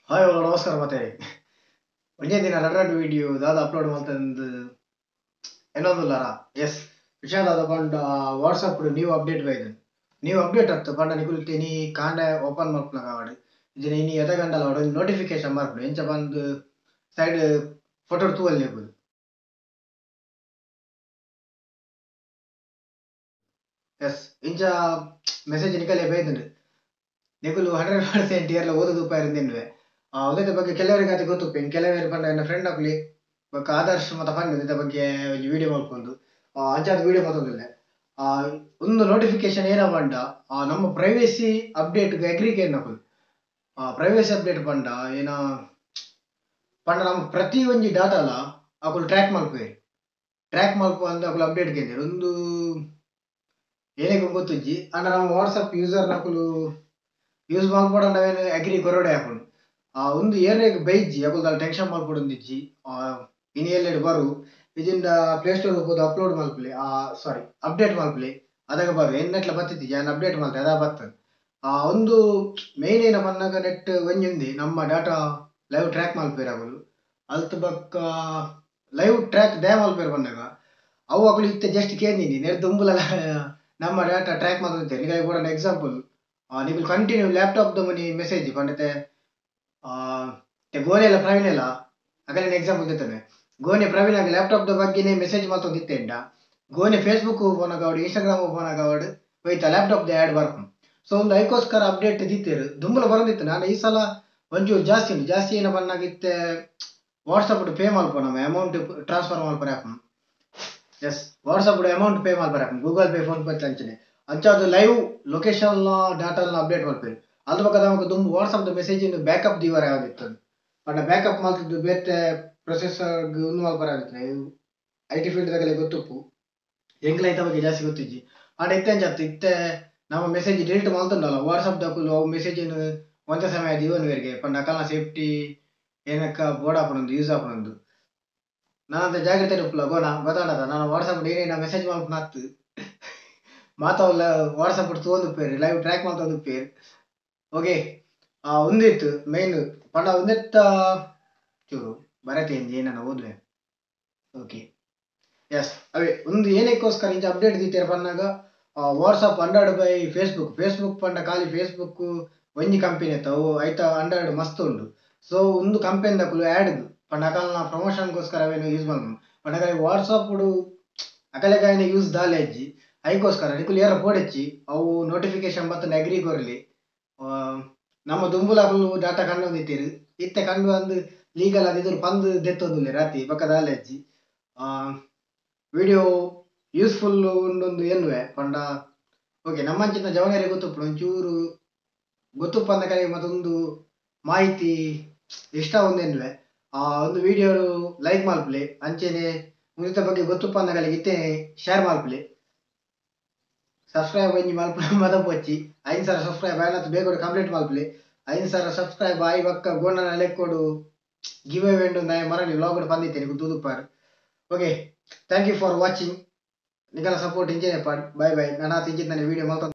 Hi hello ನಮಸ್ಕಾರ. ಮತ್ತೆ ಒಂದೇ ದಿನ ಎರಡು ವಿಡಿಯೋ ದಾದ ಅಪ್ಲೋಡ್ ಮಾಡ್ತಂದು ಏನೊಂದುಲ್ಲಾರ. ಎಸ್ ವಿಷಯ ದಾದ ಪಂಡ ವಾಟ್ಸಪ್ ನೀವು ಅಪ್ಡೇಟ್ ಬೈದು ನೀವು ಅಪ್ಡೇಟ್ ಆಗ್ತು ಪಂಡ ನಿಕುಲ್ತೀನಿ ಕಾಂಡ ಓಪನ್ ಮಲ್ಪನಾಗ ಆವಡ್ ಇದನ್ನ ಇನಿ ಎದ ಗಂಟಲ ಆವಡ್ ನೋಟಿಫಿಕೇಶನ್ ಬರ್ಪುಂಡು ಎಂಚ ಬಂದು ಸೈಡ್ ಫೋಟೋ ತೂವಲ್ ನಿಕುಲು. ಎಸ್ ಇಂಚ ಮೆಸೇಜ್ ನಿಕಲೆ ಬೈದುಂಡು ನಿಕುಲು 100% ಇಯರ್ಲ ಓದೋದು ಉಪಾಯ ಉದಯದ ಬಗ್ಗೆ ಕೆಲವರಿಗೆ ಅದು ಗೊತ್ತುಪ್ಪು. ಇನ್ನು ಕೆಲವರು ಪಂಡ ಎನ್ನ ಫ್ರೆಂಡ್ ಅಕ್ಲಿ ಬೊಕ್ಕ ಆದರ್ಶ್ ಮತ ಪಂಡ ಉದಯದ ಬಗ್ಗೆ ಒಂಜಿ ವಿಡಿಯೋ ಮಲ್ಪೊಂದು ಅಂಚಾದ ವಿಡಿಯೋ ಮಲ್ತೊಂದಿಲ್ಲ. ಒಂದು ನೋಟಿಫಿಕೇಶನ್ ಏನ ಪಂಡ ನಮ್ಮ ಪ್ರೈವೇಸಿ ಅಪ್ಡೇಟ್ ಅಗ್ರಿ ಕೇನ್ನಕುಲು ಪ್ರೈವೇಸಿ ಅಪ್ಡೇಟ್ ಪಂಡ ಏನ ಪಂಡ ನಮ್ಮ ಪ್ರತಿ ಒಂಜಿ ಡಾಟಾಲ ಅಕುಲು ಟ್ರ್ಯಾಕ್ ಮಲ್ಪುವೆರ್. ಟ್ರ್ಯಾಕ್ ಮಲ್ಪು ಅಂದ್ ಅಕುಲು ಅಪ್ಡೇಟ್ ಕೇಂದೆರ್ ಒಂದು ಏನೇಗ್ ಗೊತ್ತುಜ್ಜಿ. ಅಂಡ ನಮ್ಮ ವಾಟ್ಸಪ್ ಯೂಸರ್ ನಕುಲು ಯೂಸ್ ಮಲ್ಪೊಡಂಡ ಅವೇನ್ ಅಗ್ರಿ ಕೊರೊಡೆ ಆಪುಂಡು. ಒಂದು ಏರ್ಯಾಗ್ ಬೈಜ್ಜಿ ಅಕುಲು ದಾಲ ಟೆನ್ಷನ್ ಮಲ್ಪೊಡೊಂದಿಜ್ಜಿ. ಇನಿ ಎಲ್ಲೆಡ್ ಬರು ಇಜಿಂಡ ಪ್ಲೇ ಸ್ಟೋರ್ ಪೋದು ಅಪ್ಲೋಡ್ ಮಲ್ಪುಲೆ, ಸಾರಿ ಅಪ್ಡೇಟ್ ಮಲ್ಪುಲೆ, ಅದಗ ಬರು ಎನ್ನಟ್ಲ ಬತ್ತಿತ್ತಿಜಿ ಯಾನ್ ಅಪ್ಡೇಟ್ ಮಲ್ತೆ ಅದ ಬರ್ತದೆ. ಒಂದು ಮೇನ್ ಏನ ಪನ್ನಗ ನೆಟ್ ಒಂಜಿ ಉಂದಿ ನಮ್ಮ ಡಾಟಾ ಲೈವ್ ಟ್ರ್ಯಾಕ್ ಮಲ್ಪುವೆರ್ ಅಕುಲು. ಅಲ್ತ್ ಬೊಕ್ಕ ಲೈವ್ ಟ್ರ್ಯಾಕ್ ದಾಯೆ ಮಲ್ಪುವೆರ್ ಪನ್ನಗ ಅವು ಅಕುಲು ಇತ್ತೆ ಜಸ್ಟ್ ಕೇಂದಿನಿ ನೆರ್ದ್ ದುಂಬುಲ ನಮ್ಮ ಡಾಟಾ ಟ್ರ್ಯಾಕ್ ಮಲ್ತೊಂದಿತ್ತೆರ್. ನಿಕಲೆಗ್ ಬೋಡಾಂಡ ಎಕ್ಸಾಂಪಲ್ ನಿಕುಲು ಕಂಟಿನ್ಯೂ ಲ್ಯಾಪ್ಟಾಪ್ ದ ಮನಿ ಮೆಸೇಜ್ ಪಂಡತೆ ಗೋನೆಲ ಪ್ರವೀಣೆಲ ಅಗಲೇನ ಎಕ್ಸಾಂಪಲ್ ದೆತ್ತೊನ್ವೆ. ಗೋನೆ ಪ್ರವೀಣಗ್ ಲ್ಯಾಪ್ಟಾಪ್ ದ ಬಗ್ಗೆನೇ ಮೆಸೇಜ್ ಮಲ್ತೊಂದಿತ್ತೆಂಡ ಗೋನೆ ಫೇಸ್ಬುಕ್ ಓಪನ್ ಆವಡ್ ಇನ್ಸ್ಟಾಗ್ರಾಮ್ ಓಪನ್ ಆವಡ್ ಒಯ್ತ ಲ್ಯಾಪ್ಟಾಪ್ ದ ಆ್ಯಡ್ ಬರ್ಪುಂಡು. ಸೊ ಒಂದು ಐಕೋಸ್ಕರ ಅಪ್ಡೇಟ್ ದಿತ್ತೆರ್ ದುಂಬುಲ ಬರೊಂದಿತ್ತು. ನಾನು ಈ ಸಲ ಒಂಚೂರು ಜಾಸ್ತಿ ಉಂಡು. ಜಾಸ್ತಿ ಏನ ಪನ್ನಗ ಇತ್ತೆ ವಾಟ್ಸಪ್ ಪೇ ಮಲ್ಪು ನಮ್ಮ ಅಮೌಂಟ್ ಟ್ರಾನ್ಸ್ಫರ್ ಮಲ್ಪರೆ ಆಪುಂಡು. ಎಸ್ ವಾಟ್ಸಪ್ ಅಮೌಂಟ್ ಪೇ ಮಲ್ಪರೆ ಆಪುಂಡು ಗೂಗಲ್ ಪೇ ಫೋನ್ ಪೇ ಅಂಚನೆ ಅಂಚಾದ್ ಲೈವ್ ಲೊಕೇಶನ್ ಡಾಟಾನ ಅಪ್ಡೇಟ್ ಮಲ್ಪೆರ್. ಅಲ್ದ ಬೊಕ್ಕ ನಮಕ್ ದುಂಬು ವಾಟ್ಸಪ್ ದ ಮೆಸೇಜ್ ಬ್ಯಾಕಪ್ ದೀವರೆ ಆದಿತ್ತು. ಪಂಡ ಬ್ಯಾಕಪ್ ಮಲ್ತದ್ದು ಬೇತೆ ಪ್ರೊಸೆಸರ್ ಉಂದು ಮಲ್ಪರೆ ಆದಿತ್ತು. I T field ದಕಲೆಗ್ ಗೊತ್ತುಪ್ಪು, ಎಂಕ್ಲ ಐತ ಬಗ್ಗೆ ಜಾಸ್ತಿ ಗೊತ್ತಿಜ್ಜಿ. ಆಂಡ ಇತ್ತೆ ಅಂಚ ಇತ್ತೆ ನಮ್ಮ ಮೆಸೇಜ್ ಡಿಲೀಟ್ ಮಲ್ತುಂಡಲ್ಲ ವಾಟ್ಸಪ್ ದಕುಲು ಅವು ಮೆಸೇಜ್ ಒಂತೆ ಸಮಯ ದೀವೊನ್ವೆರ್ಗೆ ಪಂಡ ಅಕಲ್ನ ಸೇಫ್ಟಿ ಏನಕ್ಕ ಬೋರ್ಡ್ ಆಪುಂಡು ಯೂಸ್ ಆಪುಂಡು. ನಾನಂತ ಜಾಗ್ರತೆ ಉಪ್ಪುಲ ಗೋನ ಗೊತ್ತಾಂಡದ ನಾನು ವಾಟ್ಸಪ್ ಏನೇನ ಮೆಸೇಜ್ ಮಲ್ಪುನತ್ತು ಮಾತಾವಲ್ಲ ವಾಟ್ಸಪ್ ತೂವೊಂದುಪ್ಪೆರ್ ಲೈವ್ ಟ್ರ್ಯಾಕ್ ಮಲ್ತೊಂದುಪ್ಪೆರ್. ಓಕೆ ಉಂದಿತ್ತು ಮೇನ್ ಪಂಡ ಉಂದೆತ್ತ ಚೂರು ಬರತೇಂಜಿ ಏನಾನ ಓದುವೆ. ಓಕೆ ಎಸ್ ಅವೇ ಒಂದು ಏನಕ್ಕೋಸ್ಕರ ಇಂಚ ಅಪ್ಡೇಟ್ ದೀತೆರ್ ಪನ್ನಗ ವಾಟ್ಸಪ್ ಅಂಡರ್ಡ್ ಬೈ ಫೇಸ್ಬುಕ್. ಫೇಸ್ಬುಕ್ ಪಂಡ ಖಾಲಿ ಫೇಸ್ಬುಕ್ ಒಂಜಿ ಕಂಪನಿ ಅತ್ತ ಅವು ಐತ ಅಂಡರ್ಡ್ ಮಸ್ತ್ ಉಂಡು. ಸೊ ಒಂದು ಕಂಪನಿ ದಕುಲು ಆ್ಯಡ್ ಪಂಡ ಅಕಲ್ನ ಪ್ರಮೋಷನ್ಗೋಸ್ಕರ ಅವೇನು ಯೂಸ್ ಮಲ್ಪುನು. ಪಂಡ ಅಕಲೆಗ್ ವಾಟ್ಸಪ್ ಅಕಲೆಗ್ ಐನ ಯೂಸ್ ದಾಲ ಇಜ್ಜಿ. ಐಕೋಸ್ಕರ ನಿಕುಲು ಏರ ಪೋಡೆಚ್ಚಿ ಅವು ನೋಟಿಫಿಕೇಶನ್ ಬತ್ತಂಡ ಅಗ್ರಿ ಕೊರ್ಲಿ. ನಮ್ಮ ದುಂಬುಲ ಅಕುಲು ಡಾಟಾ ಕಂಡೊಂದಿತ್ತೆರ್ ಇತ್ತೆ ಕಂಡು ಅಂದ್ ಲೀಗಲ್ ಆದ್ ಎದುರು ಪಂದ್ ದೆತ್ತೊಂದುಲ್ಲೆರ್ ರಾತಿ ಬೊಕ್ಕ ದಾಲ ಇಜ್ಜಿ. ವಿಡಿಯೋ ಯೂಸ್ಫುಲ್ ಉಂಡೊಂದು ಎನ್ನುವೆ ಪಂಡ ಓಕೆ ನಮ್ಮಂಚಿನ ಜವನೆರೆ ಗೊತ್ತುಪ್ಪುಂಡು ಒಂಚೂರು ಗೊತ್ತುಪ್ಪಂದ ಕಡೆಗೆ ಮತ್ತೊಂದು ಮಾಹಿತಿ ಇಷ್ಟ ಉಂದು ಎನ್ನುವೆ. ಒಂದು ವಿಡಿಯೋ ಲೈಕ್ ಮಲ್ಪುಲೆ ಅಂಚೆನೆ ಉಂದೆತ ಬಗ್ಗೆ ಗೊತ್ತುಪ್ಪಂದ ಇತ್ತೆ ಶೇರ್ ಮಲ್ಪುಲೆ. ಸಬ್ಸ್ಕ್ರೈಬ್ ಒಂಜಿ ಮಲ್ಪುನ ಮದಪೊಚ್ಚಿ 5,000 ಸಬ್ಸ್ಕ್ರೈಬ್ ಆಯ್ನತ್ ಬೇಗ ಕಂಪ್ಲೀಟ್ ಮಲ್ಪುಲೆ. 5,000 ಸಬ್ಸ್ಕ್ರೈಬ್ ಆಯಿ ಬೊಕ್ಕ ಗೋಣನ ಲೆಕ್ಕೊಡು ಗಿವ್ ಅವೇ ಉಂಡು ನಾಯಿ ಮರಳಿ ವ್ಲಾಗ್ ಪಂದಿತ್ತೆ ನಿಕುಲು ತೂದುಪ್ಪಾರ್. Okay thank you for watching. ನಿಕಲ support ಇಂಚೆನೆ ಪಾಡ್. Bye bye. ನಾನಾತ್ ಇಂಚಿತ್ತನೆ ವಿಡಿಯೋ ಮಲ್ತೊಂದು.